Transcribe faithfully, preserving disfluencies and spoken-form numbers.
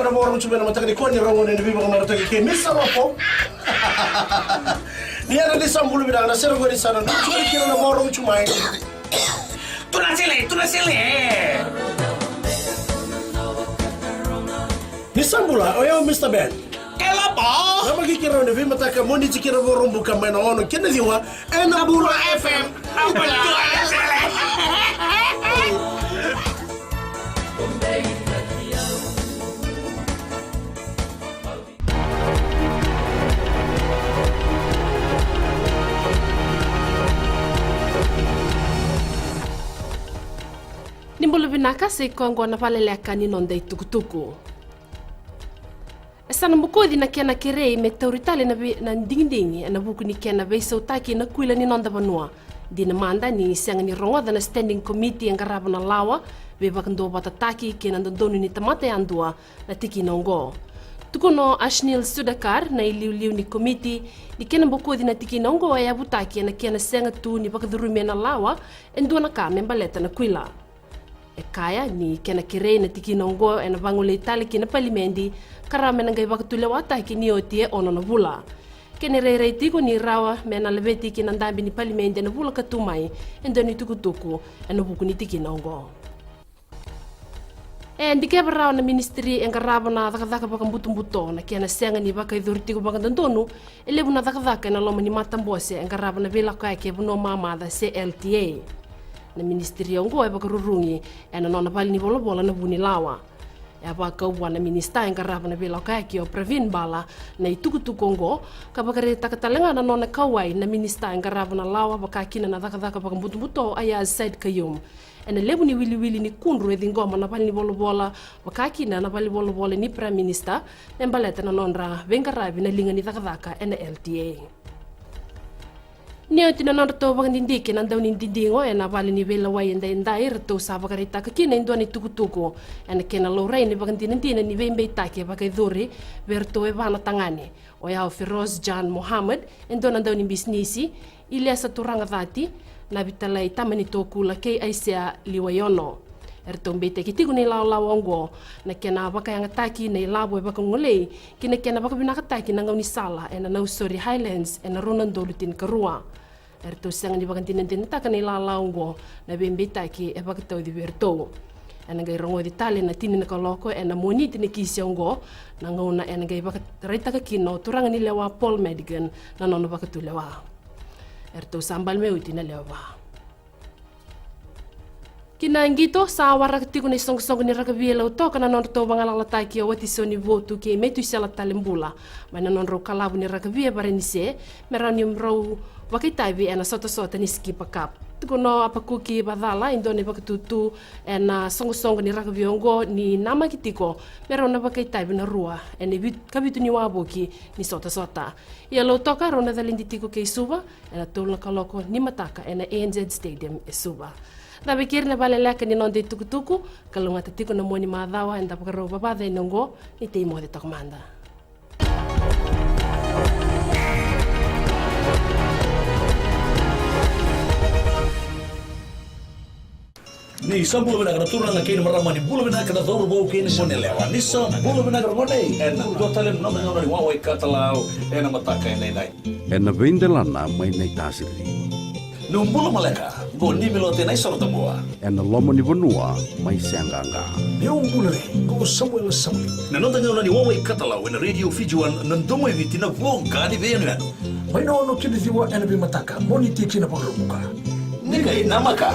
Na vakarogo tu mai na mataka nikua ni rogo ni veivakamarataki kei Misa Lopo. Ni yadra ni sa bula vinaka na sere qori sa na nucu kina na vakarogo tu mai. Tuna sele, tuna sele. Ni sa bula, o yau Mista Ben. Kelapa. Na maki kira na veimataka Moniti kina Vakaraubuka mai na ono kina ciwa. Ena Bula F M. Ni bula vinaka, sa i koya oqo na valeleka ni noda itukutuku. E sa na bokoci na kena kerei me tauri tale na vei-, na digidigi ena vuku ni kena veisautaki na kuila ni noda vanua. Dina mada ni sega ni rogoca na standing committee e qarava na lawa, veivakaduavatataki kei na dodonu ni tamata yadua na tikina oqo. Tukuna o Ashnil Sudhakar na iliuliu ni komiti ni kena bokoci na tikina oqo e yavutaki ena kena sega tu ni vakacurumia na lawa e dua na ka me baleta na kuila. E kaya ni kena kerei na tikina oqo ena vagolei tale ki na palimedi, ka rawa me na qai vakatulewataki ni oti e ono na vula. Kena irairai tiko ni rawa me na laveti ki na dabe ni palimedi ena vula ka tu mai e dua na itukutuku ena vuku ni tikina oqo. E dikeva rawa na ministry e qarava na cakacaka vakabutobuto na kena sega ni vakayacori tiko vakadodonu e levu na cakacaka ena loma ni matabose e qarava na veilakoyaki e vanua mamaca se L T A. Na ministry oqo e vakarurugi ena nona valenivolavola na Vunilawa. E a vakau vua na minista e qarava na veilakoyaki o Pravin Bala na itukutuku oqo, ka vakaraitaka tale ga na nona kauwai na minista e qarava na lawa, vaka kina na cakacaka vakabutobuto, Aiyaz Sayed-Khaiyum. Ena levu ni wiliwili ni kudru e ciqoma na valenivolavola, vaka kina na valenivolavola ni Prime Minister, me baleta na nodra veiqaravi na liga ni cakacaka ena L T A. Ni oti na nodratou vakadidike na daunididigo ena vale ni veilewai edaidai, ratou sa vakaraitaka kina e dua na itukutuku ena kena laurai na ivakadinadina ni veibeitaki e vakayacori vei iratou e va na tagane. O ya o Feroz Jan Mohammed, e dua na daunibisinisi, Iliasa Turagacati, Navitalai Tamanitukula kei Aisea Liwaiono. Eratou beitaki tiko na ilawalawa oqo na kena vakayagataki na ilavo e vakagolei ki na kena vakavinakataki na gaunisala ena Nausori Highlands ena rua na udolu tinikarua. Eratou sega ni vakadinadinataka na ilawalawa oqo na veibeitaki e vakatauci vei iratou. Ena qai rogoci tale ena tini na kaloko ena Moniti na kisi oqo, na gauna ena qai vakaraitaka kina o turaganilewa Paul Madigan na nona vakatulewa. Eratou sa bale me oti na lewe va. Ki na qito, sa waraka tiko na isoqosoqo ni rakavi e Lautoka na nodratou vagalalataki o Watisoni Votu kei Metusela Talebula mai na nodrau kalavu ni rakavi e Varanise, me rawa ni rau vakaitavi ena sotasota ni Skipper Cup. Tukuna o Apakuki Vacala, e dua na ivakatutu ena soqosoqo ni rakavi oqo, ni namaki tiko me rau na vakaitavi na rua ena vit-, ikavitu ni wavoki ni sotasota. Ia Lautoka rau na calidi tiko kei Suva ena tolu na kaloko ni mataka ena A N Z Stadium e Suva. Cava e keri na valeleka ni noda itukutuku, kalougata tiko na mua ni macawa eda vakarau vavacani oqo, ni tei moce toka mada. Ni sa bula vinaka na turaga kei na marama, ni bula vinaka na cauravou kei na goneyalewa. Ni sa bula vinaka na gone, ena dua tale na noda gauna ni wawa i katalau ena mataka edaidai. Ena veidelana mai Naitasiri. Niu bula maleka, qo Nimilote Naisorotabua. Ena loma ni vanua mai Seaqaqa. Niu bula re, qo Samuela Sauli. Na noda gauna ni wawa i katalau ena Radio Fiji One, na domo i Viti, na voqa ni veiyanuyanu. Mai na ono ki na ciwa ena veimataka, Moniti ki na Vakaraubuka. Ni qai namaka.